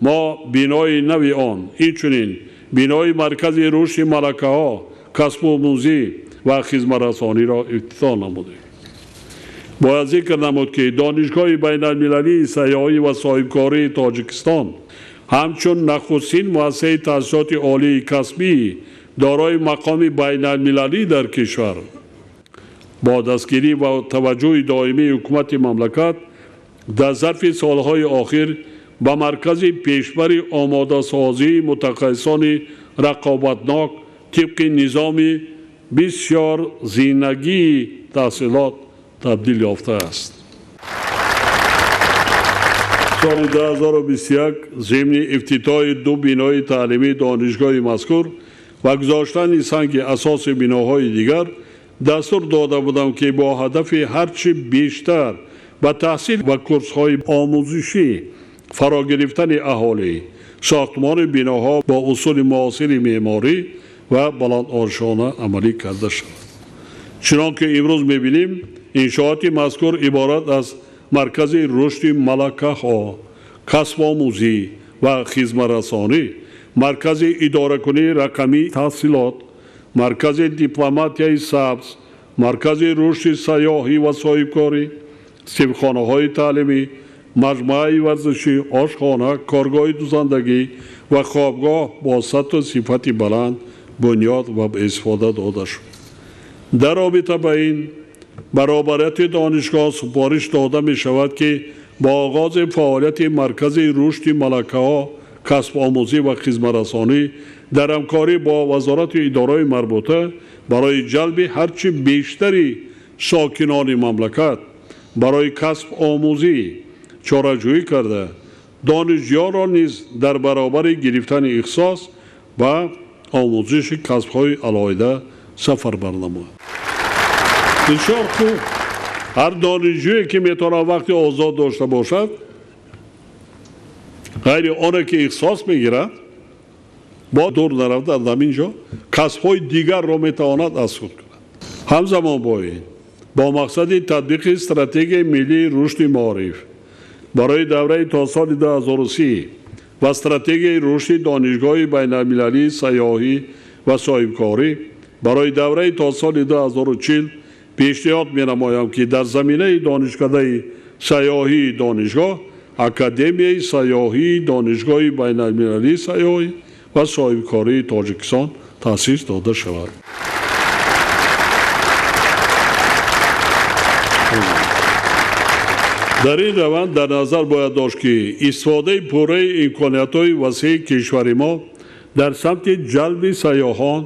мо бинои нави он, инчунин бинои маркази рушди малакаҳо, касбомӯзӣ ва хизматрасониро ифтитоҳ намудем. Бояд зикр намуд, ки Донишгоҳи байналмилалии сайёҳӣ ва соҳибкории Тоҷикистон ҳамчун нахустин муассисаи таҳсилоти олии касбӣ дорои мақоми байналмилалӣ дар кишвар бо дастгирӣ ва таваҷҷӯҳи доимии ҳукумати мамлакат дар зарфи солҳои охир ба маркази пешбари омодасозии мутахассисони рақобатнок тибқи низоми бисёр зинагии таҳсилот табдил ёфтааст. Соли 2021 зимни ифтитоҳи ду бинои таълимии донишгоҳи мазкур ва гузоштани санги асоси биноҳои дигар дастур дода будам, ки бо ҳадафи ҳарчи бештар ба таҳсил ва курсҳои омӯзишӣ фаро гирифтани аҳолӣ, сохтмони биноҳо бо усули муосири меъморӣ ва баландошона амалӣ карда шавад. Чунон ки имрӯз мебинем, иншооти мазкур иборат аз маркази рушди малакаҳо, касбомӯзӣ ва хизматрасонӣ, маркази идоракунии рақамии таҳсилот, маркази дипломатияи сабз, маркази рушди сайёҳӣ ва соҳибкорӣ, синфхонаҳои таълимӣ, маҷмӯаи варзишӣ, ошхона, коргоҳи дузандагӣ ва хобгоҳ бо сатҳу сифати баланд бунёд ва ба истифода дода шуд. Дар робита ба ин баробарияти донишгоҳ супориш дода мешавад, ки бо оғози фаъолияти маркази рушди малакаҳо, касбомӯзӣ ва хизматрасонӣ дар ҳамкорӣ бо вазорату идораҳои марбута барои ҷалби ҳарчи бештари сокинони мамлакат барои касбомӯзӣ чораҷӯӣ карда, донишҷӯёнро низ дар баробари гирифтани ихтисос ба омӯзиши касбҳои алоҳида сафарбар намояд. Бисёр хуб, ҳар донишҷӯе ки метавонад вақти озод дошта бошад, ғайри оне ки ихтисос мегирад, бо дур нарафта аз ҳамин ҷо касбҳои дигарро метавонад аз худ кунад. Ҳамзамон бо ин, бо мақсади татбиқи стратегияи миллии рушди маориф барои давраи то соли 2030 ва стратегияи рушди донишгоҳи байналмилалии сайёҳӣ ва соҳибкорӣ барои давраи то соли 2040 пешниҳод менамоям, ки дар заминаи донишкадаи сайёҳии донишгоҳ Академияи сайёҳии Донишгоҳи байналмилалии сайёҳӣ ва соҳибкории Тоҷикистон таъсис дода шавад. Дар ин раванд дар назар бояд дошт, ки истифодаи пурраи имкониятҳои васеи кишвари мо дар самти ҷалби сайёҳон,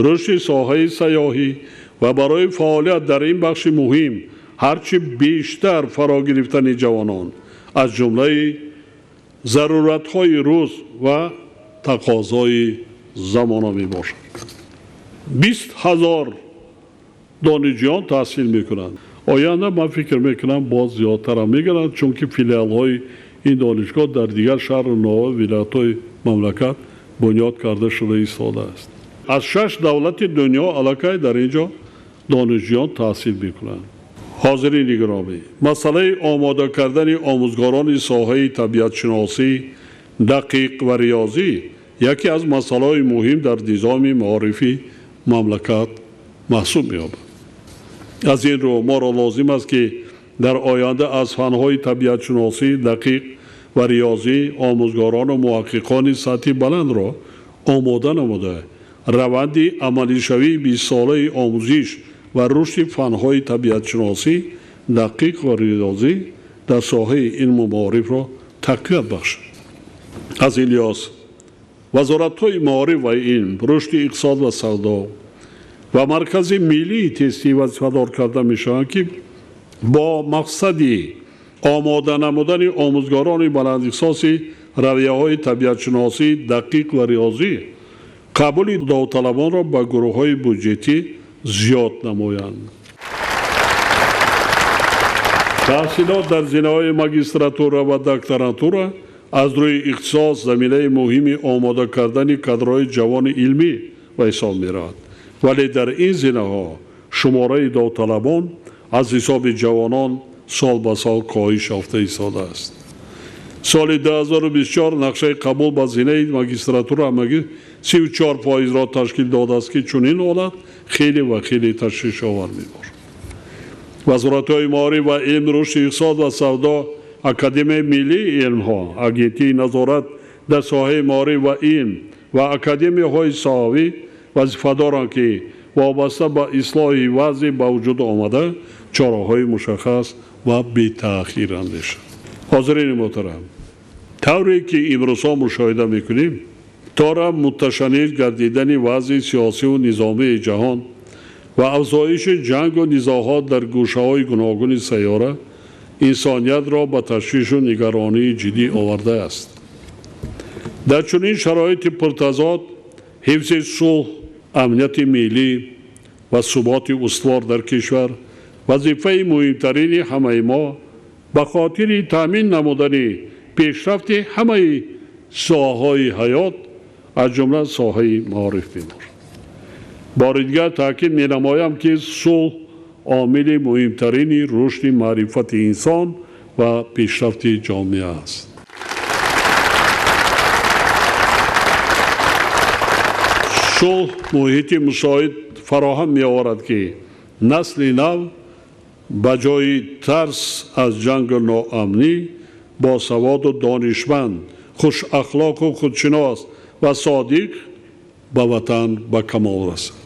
рушди соҳаи сайёҳӣ ва барои фаъолият дар ин бахши муҳим ҳарчи бештар фаро гирифтани ҷавонон аз ҷумлаи заруратҳои рӯз ва тақозои замона мебошад. 20 000 донишҷӯён таҳсил мекунанд. Оянда ман фикр мекунам боз зиёдтарам мегардад, чунки филиалҳои ин донишгоҳ дар дигар шаҳру ноҳия вилоятҳои мамлакат бунёд карда шуда истодааст. Аз 6 давлати дунё аллакай дар ин ҷо донишҷӯён таҳсил мекунанд. Ҳозирини гиромӣ, масъалаи омода кардани омӯзгорони соҳаи табиатшиносӣ, дақиқ ва риёзӣ яке аз масъалаҳои муҳим дар низоми маорифи мамлакат маҳсуб меёбад. Аз ин рӯ моро лозим аст, ки дар оянда аз фанҳои табиатшиносӣ, дақиқ ва риёзӣ омӯзгорону муҳаққиқони сатҳи баландро омода намуда, раванди амалишавии бистсолаи омӯзиш ва рушди фанҳои табиатшиносӣ, дақиқ ва риёзӣ дар соҳаи илму маорифро тақвият бахшад. Аз ин лиҳоз вазоратҳои маориф ва илм, рушди иқтисод ва савдо ва маркази миллии тестӣ вазифадор карда мешаванд, ки бо мақсади омода намудани омӯзгорони баландихтисоси равияҳои табиатшиносӣ, дақиқ ва риёзӣ қабули довталабонро ба гурӯҳҳои буҷетӣ зиёд намоянд. Таҳсилот дар зинаҳои магистратура ва докторантура аз рӯи ихтисос заминаи муҳими омода кардани кадрҳои ҷавони илмӣ ба ҳисоб меравад. Вале дар ин зинаҳо шумораи довталабон аз ҳисоби ҷавонон сол ба сол коҳиш ёфта истодааст. Соли 2024 нақшаи қабул ба зинаи магистратура ҳамагӣ 34%-ро ташкил додааст, ки чунин ҳолат хеле ва хеле ташвишовар мебошад. Вазоратҳои маориф ва илм, рушди иқтисод ва савдо, Академияи миллии илмҳо, Агентии назорат дар соҳаи маориф ва илм ва академияҳои соҳавӣ вазифа доранд, ки вобаста ба ислоҳи вазъи ба вуҷуд омада чораҳои мушаххас ва бетаъхир андешанд. Ҳозирини муҳтарам, тавре ки имрӯзҳо мушоҳида мекунем, тора муташанниҷ гардидани вазъи сиёсиву низомии ҷаҳон ва афзоиши ҷангу низоъҳо дар гӯшаҳои гуногуни сайёра инсониятро ба ташвишу нигаронии ҷиддӣ овардааст. Дар чунин шароити пуртазод ҳифзи сулҳ, амнияти миллӣ ва суботи устувор дар кишвар вазифаи муҳимтарини ҳамаи мо ба хотири таъмин намудани пешрафти ҳамаи соҳаҳои ҳаёт, аз ҷумла соҳаи маориф мебошад. Бори дигар таъкид менамоям, ки сулҳ омили муҳимтарини рушди маърифати инсон ва пешрафти ҷомеа аст. Сулҳ муҳити мусоид фароҳам меоварад, ки насли нав ба ҷои тарс аз ҷангу ноамнӣ босаводу донишманд, хушахлоқу худшинос ва содиқ ба ватан ба камол расад.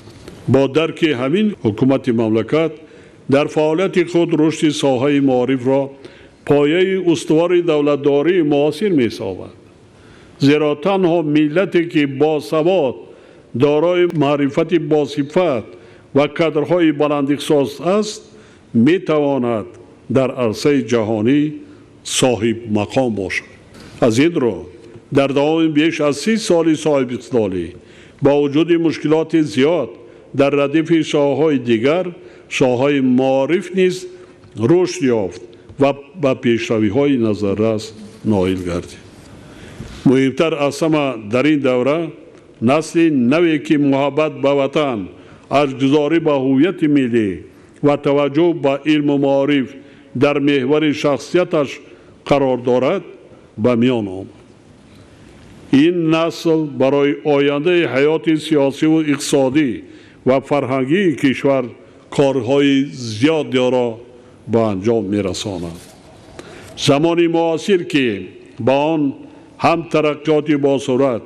Бо дарки ҳамин ҳукумати мамлакат дар фаъолияти худ рушди соҳаи маорифро пояи устувори давлатдории муосир месозад. Зеро танҳо миллате, ки босавод, дорои маърифати босифат ва кадрҳои баландихтисос аст, метавонад дар арсаи ҷаҳонӣ соҳиб мақом бошад. Аз ин рӯ дар давоми беш аз 30 соли соҳибистиқлолӣ бо вуҷуди мушкилоти зиёд дар радифи соҳаҳои дигар, соҳаи маориф низ рушд ёфт ва ба пешравиҳои назаррас ноил гардид. Муҳимтар аз ҳама дар ин давра насли наве, ки муҳаббат ба ватан, арҷгузорӣ ба ҳуввияти миллӣ ва таваҷҷӯҳ ба илму маориф дар меҳвари шахсияташ қарор дорад, ба миён омад. Ин насл барои ояндаи ҳаёти сиёсиву иқтисодӣ ва фарҳангии кишвар корҳои зиёдеро ба анҷом мерасонад. Замони муосир, ки ба он ҳам тараққиёти босуръат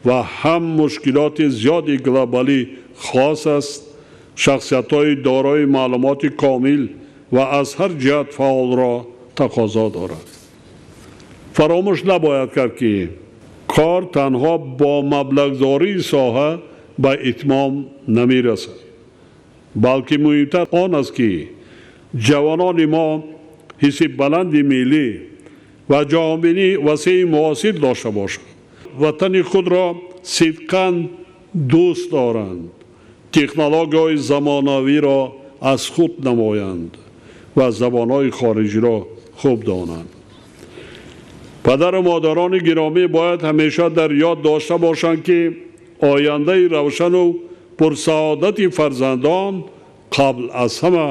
ва ҳам мушкилоти зиёди глобалӣ хос аст, шахсиятҳои дорои маълумоти комил ва аз ҳар ҷиҳат фаъолро тақозо дорад. Фаромӯш набояд кард, ки кор танҳо бо маблағгузории соҳа ба итмом намерасад, балки муҳимтар он аст, ки ҷавонони мо ҳисси баланди миллӣ ва ҷаҳонбинии васеи муосир дошта бошанд, ватани худро сидқан дӯст доранд, технологияҳои замонавиро аз худ намоянд, ва забонҳои хориҷиро хуб донанд. Падару модарони гиромӣ бояд ҳамеша дар ёд дошта бошанд, ки ояндаи равшану пурсаодати фарзандон қабл аз ҳама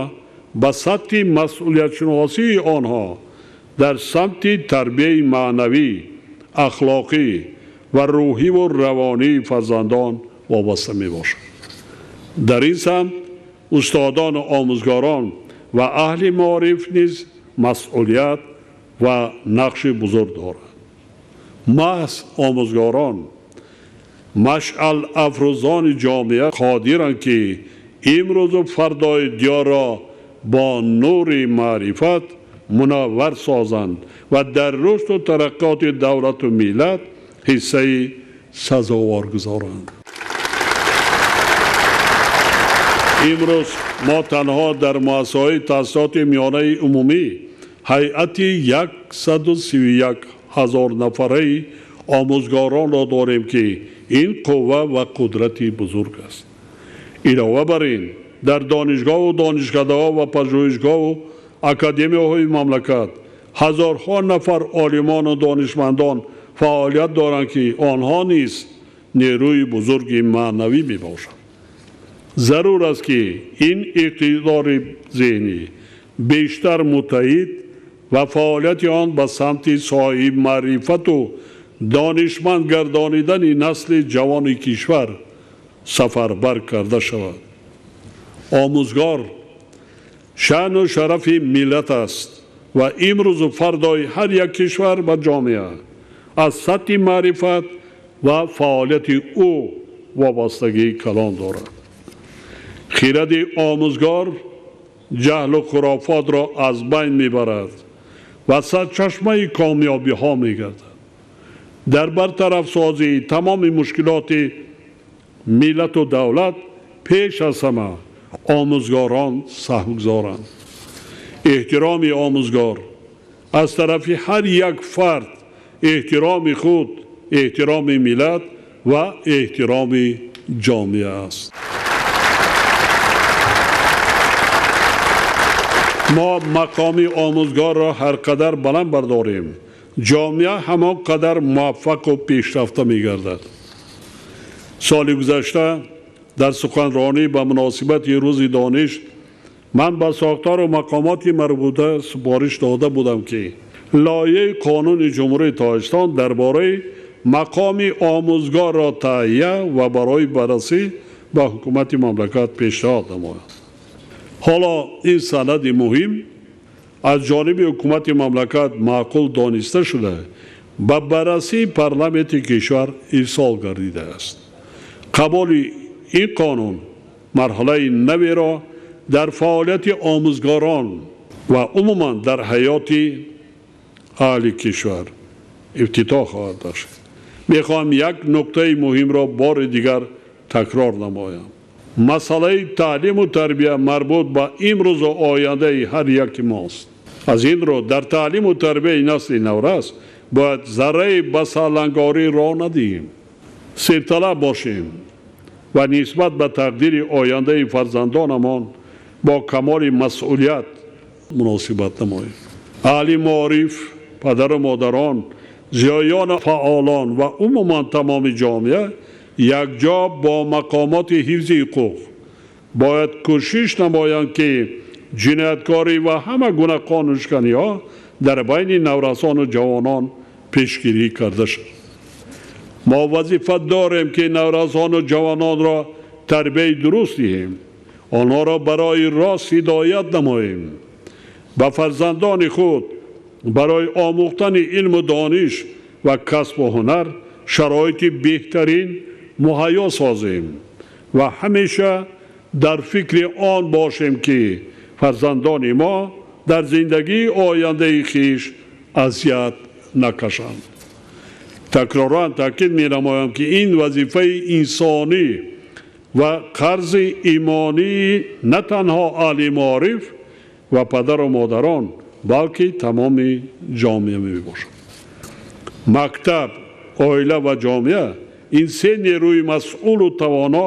ба сатҳи масъулиятшиносии онҳо дар самти тарбияи маънавӣ, ахлоқӣ ва рӯҳиву равонии фарзандон вобаста мебошад. Дар ин самт устодону омӯзгорон ва аҳли маориф низ масъулият ва нақши бузург доранд. Маҳз омӯзгорон машъал афрӯзони ҷомеа қодиранд, ки имрӯзу фардои диёрро бо нури маърифат мунаввар созанд ва дар рушду тараққиёти давлату миллат ҳиссаи сазовор гузоранд. Имрӯз мо танҳо дар муассисаҳои таҳсилоти миёнаи умумӣ ҳайати 131 ҳазор нафараи омӯзгоронро дорем, ки ин қувва ва қудрати бузург аст. Илова бар ин, дар донишгоҳу донишкадаҳо ва пажӯҳишгоҳу академияҳои мамлакат ҳазорҳо нафар олимону донишмандон фаъолият доранд, ки онҳо низ нерӯи бузурги маънавӣ мебошанд. Зарур аст, ки ин иқтидори зеҳнӣ бештар муттаҳид ва фаъолияти он ба самти соҳиби маърифату донишманд гардонидани насли ҷавони кишвар сафарбар карда шавад. Омӯзгор шаъну шарафи миллат аст ва имрӯзу фардои ҳар як кишвар ва ҷомеа аз сатҳи маърифат ва фаъолияти ӯ вобастагии калон дорад. Хиради омӯзгор ҷаҳлу хурофотро аз байн мебарад ва сарчашмаи комёбиҳо мегардад. Дар бартарафсозии тамоми мушкилоти миллату давлат пеш аз ҳама омӯзгорон саҳмгузоранд. Эҳтироми омӯзгор аз тарафи ҳар як фард эҳтироми худ, эҳтироми миллат ва эҳтироми ҷомеа аст. Мо мақоми омӯзгорро ҳар қадар баланд бардорем, ҷомеа ҳамон қадар муваффақу пешрафта мегардад. Соли гузашта дар суханронӣ ба муносибати рӯзи дониш ман ба сохтору мақомоти марбута супориш дода будам, ки лоиҳаи қонуни Ҷумҳурии Тоҷикистон дар бораи мақоми омӯзгорро таҳия ва барои баррасӣ ба ҳукумати мамлакат пешниҳод намояд. Ҳоло ин санади муҳим аз ҷониби ҳукумати мамлакат маъқул дониста шуда ба баррасии парламенти кишвар ирсол гардидааст. Қабули ин қонун марҳилаи наверо дар фаъолияти омӯзгорон ва умуман дар ҳаёти аҳли кишвар ифтитоҳ хоҳад дошт. Мехоҳам як нуктаи муҳимро бори дигар такрор намоям. Масъалаи таълиму тарбия марбут ба имрӯзу ояндаи ҳар яки мост. Аз ин рӯ дар таълиму тарбияи насли наврас бояд зарраи басалангорӣ роҳ надиҳем, сирталаб бошем ва нисбат ба тақдири ояндаи фарзандонамон бо камоли масъулият муносибат намоем. Аҳли маориф, падару модарон, зиёёну фаъолон ва умуман тамоми ҷомеа якҷо бо мақомоти ҳифзи ҳуқуқ бояд кӯшиш намоянд, ки ҷинояткорӣ ва ҳама гуна қонуншиканиҳо дар байни наврасону ҷавонон пешгирӣ карда шавад. Мо вазифа дорем, ки наврасону ҷавононро тарбияи дуруст диҳем, онҳоро барои рост ҳидоят намоем, ба фарзандони худ барои омӯхтани илму дониш ва касбу ҳунар шароити беҳтарин муҳайё созем ва ҳамеша дар фикри он бошем, ки фарзандони мо дар зиндагии ояндаи хеш азият накашанд. Такроран таъкид менамоям, ки ин вазифаи инсонӣ ва қарзи имонии на танҳо аҳли маориф ва падару модарон, балки тамоми ҷомеа мебошад. Мактаб, оила ва ҷомеа ин се нерӯи масъулу тавоно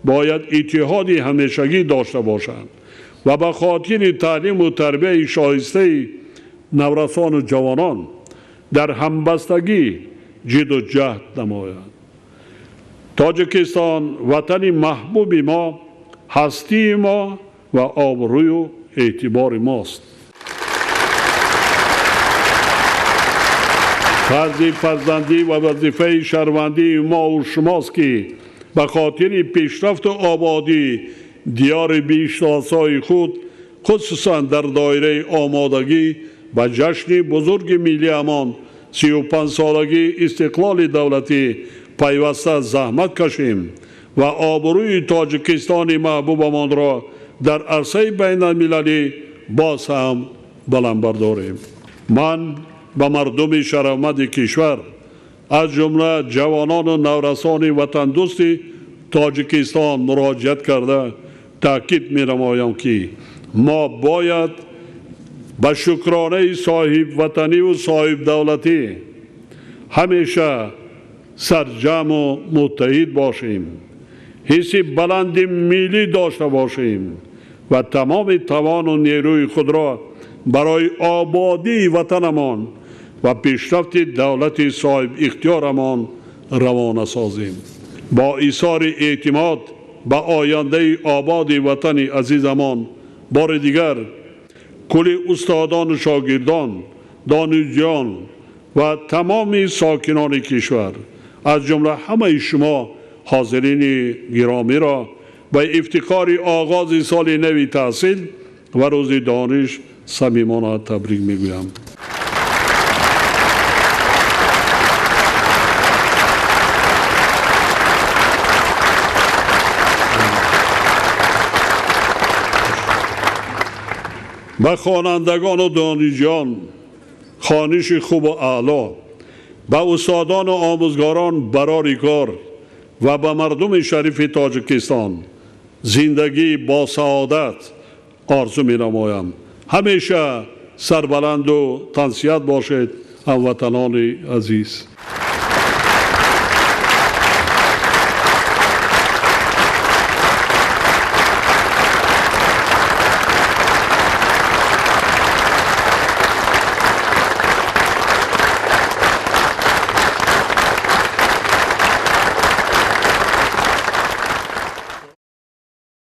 бояд иттиҳоди ҳамешагӣ дошта бошанд Ва ба хотири таълиму тарбияи шоистаи наврасону ҷавонон дар ҳамбастагӣ ҷидду ҷаҳд намояд. Тоҷикистон ватани маҳбуби мо, ҳастии мо ва обрӯю эътибори мост. Фарзи фарзандӣ ва вазифаи шаҳрвандии мову шумост, ки ба хотири пешрафту ободии диёри биҳиштосои худ, хусусан дар доираи омодагӣ ба ҷашни бузурги миллиамон 35-солагии истиқлоли давлатӣ пайваста заҳмат кашем ва обрӯи Тоҷикистони маҳбубамонро дар арсаи байналмилалӣ боз ҳам баланд бардорем. Ман ба мардуми шарафманди кишвар, аз ҷумла ҷавонону наврасони ватандӯсти Тоҷикистон муроҷиат карда таъкид менамоям, ки мо бояд ба шукронаи соҳибватаниву соҳибдавлатӣ ҳамеша сарҷамъу муттаҳид бошем, ҳисси баланди миллӣ дошта бошем ва тамоми тавону нерӯи худро барои ободии ватанамон ва пешрафти давлати соҳибихтиёрамон равона созем. Бо изҳори эътимод ба ояндаи ободи ватани азизамон бори дигар кулли устодону шогирдон, донишҷӯён ва тамоми сокинони кишвар, аз ҷумла ҳамаи шумо ҳозирини гиромиро ба ифтихори оғози соли нави таҳсил ва рӯзи дониш самимона табрик мегӯям. Ба хонандагону донишҷӯён хониши хубу аъло, ба устодону омӯзгорон барори кор ва ба мардуми шарифи Тоҷикистон зиндагии босаодат орзу менамоям. Ҳамеша сарбаланду тансиҳат бошед, ҳамватанони азиз.